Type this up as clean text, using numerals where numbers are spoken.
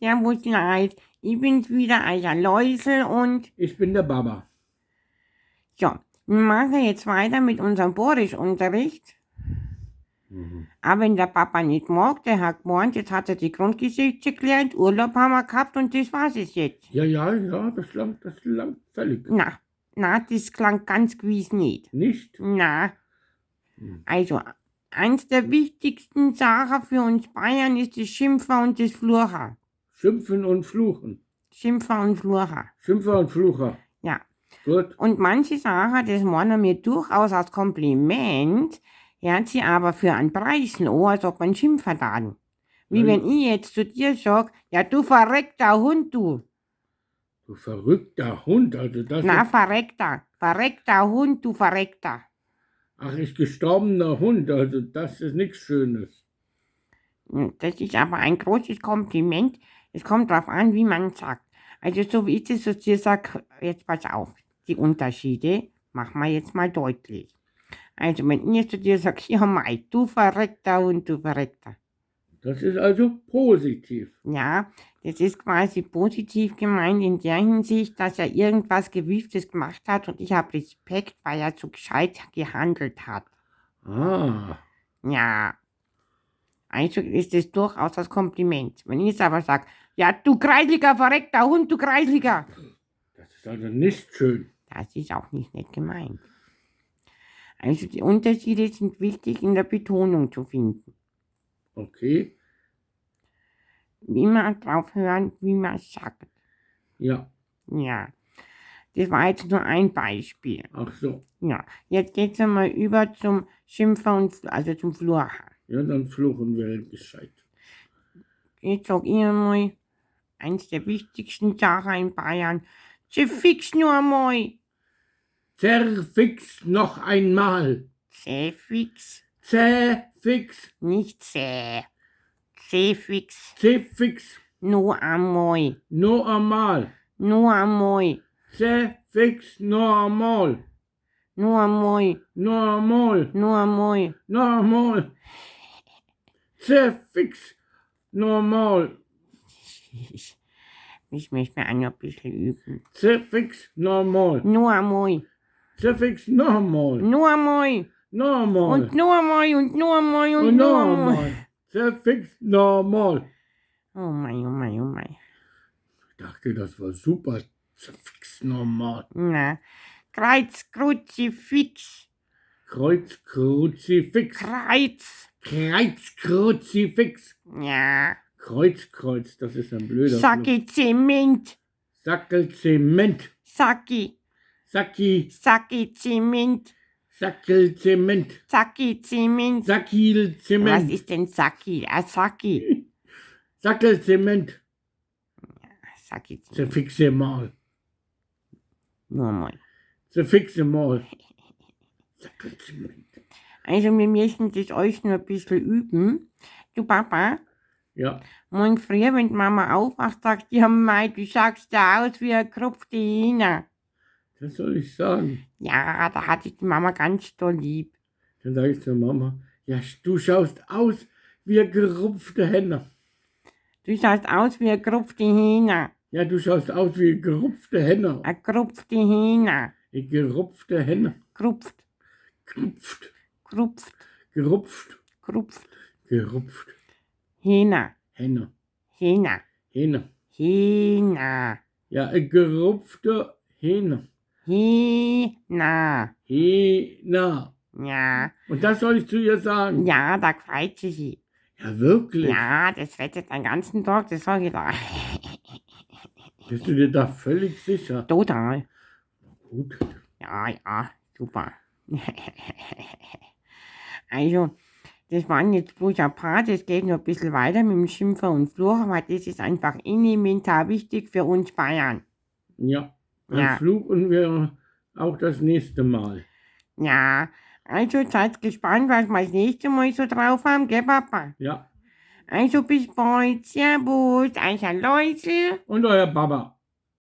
Servus Leid, ich bin's wieder, Eicher Läusel und Ich bin der Baba. So, wir machen jetzt weiter mit unserem Borisch-Unterricht. Aber wenn der Papa nicht mag, der hat gemeint, jetzt hat er die Grundgeschichte gelernt, Urlaub haben wir gehabt und das war's es jetzt. Ja, ja, ja, das langt völlig. Na, na, das klang ganz gewiss nicht. Nicht? Na, also, eins der wichtigsten Sachen für uns Bayern ist das Schimpfen und das Fluchen. Schimpfen und Fluchen. Schimpfen und Fluchen. Schimpfer und Flucher. Ja. Gut. Und manche Sachen, das meinen wir durchaus als Kompliment, hört sie aber für einen Preis an, als ob man schimpfen dann. Wie Ja. wenn ich jetzt zu dir sag, ja du verreckter Hund, du. Du verrückter Hund, also das Na, ist, verreckter. Verreckter Hund, du verreckter. Ach, ist gestorbener Hund, also das ist nichts Schönes. Das ist aber ein großes Kompliment. Es kommt drauf an, wie man sagt. Also so wie ich das zu dir sag, jetzt pass auf, die Unterschiede machen wir jetzt mal deutlich. Also wenn ich jetzt zu dir sag, ja mei, du verreckter Hund, du verreckter. Das ist also positiv. Ja, das ist quasi positiv gemeint in der Hinsicht, dass er irgendwas Gewieftes gemacht hat und ich habe Respekt, weil er so gescheit gehandelt hat. Ah, Ja. Also ist es durchaus das Kompliment. Wenn ich jetzt aber sage, ja, du kreisliger, verreckter Hund, du kreisliger. Das ist also nicht schön. Das ist auch nicht nett gemeint. Also die Unterschiede sind wichtig in der Betonung zu finden. Okay, Immer drauf hören, wie man sagt. Ja, Ja. Das war jetzt nur ein Beispiel. Ach so. Ja. Jetzt geht's einmal über zum Schimpfer und, also zum Fluchen. Ja, dann fluchen wir gescheit. Jetzt sag ich einmal, eins der wichtigsten Sachen in Bayern. Zerfix nur einmal. Zerfix noch einmal. Zerfix, Zerfix, nicht zäh. Zerfix, Zerfix, nur einmal. nur einmal. Nur einmal. Zerfix noch einmal. Nur einmal. Noch einmal. Nur einmal. Noch einmal. Zerfix noch einmal. Ich möchte mir auch noch ein bisschen üben. Zerfix noch einmal. Nur einmal. Zerfix noch einmal. Nur einmal. Noch einmal. Und nur einmal und nur einmal und Und nur noch einmal. einmal. Zerfix noch einmal. Oh mein, oh mein, oh mein. Ich dachte, das war super. Zerfix noch einmal. Na. Kreuz, Kruzifix. Kreuz, Kruzifix. Kreuz. Kreuz, Kruzifix. Ja. Kreuz, Kreuz, das ist ein blöder Fluch. Sacki Zement. Sackelzement. Sacki. Sacki, Sacki Zement. Sackelzement. Sacki Zement. Was Sackelzement. ist denn Sacki? Ah, Sacki. Sackelzement. Sacki Zement. Zerfixe mal. Nur mal. Zerfixe mal. Sackelzement. Also wir müssen das euch nur ein bisschen üben. Du Papa, Ja, morgen früh, wenn die Mama aufwacht, sagt die, ja mei, du schaust da aus wie eine gerupfte Hähne. das soll ich sagen. Ja, da hatte ich die Mama ganz doll lieb. Dann sage ich zur Mama, ja, du schaust aus wie eine gerupfte Henne. Du schaust aus wie eine gerupfte Hähne. Ja, du schaust aus wie eine gerupfte Henne. Eine gerupfte Hähne. Eine gerupfte Henne. Gerupft, Gerupft, gerupft, gerupft, gerupft. gerupft. Hähne, Henne, Hähne, Hähne. Hähne, Ja, eine gerupfte Hähne. Hähne. Hähne. Ja, Und das soll ich zu ihr sagen? ja, da freut sie sich. Ja, wirklich? Ja, das rettet den ganzen Tag, das sag ich da. Bist du dir da völlig sicher? Total. Gut. Ja, ja, super. Also, das waren jetzt bloß ein paar, das geht noch ein bisschen weiter mit dem Schimpfer und Fluchen, weil das ist einfach elementar wichtig für uns Bayern. Ja. Dann Ja. fluchen wir auch das nächste Mal. Ja, also seid gespannt, was wir das nächste Mal so drauf haben, gell, Papa? Ja. Also bis bald, Servus, Eicher Läusel. Und euer Baba.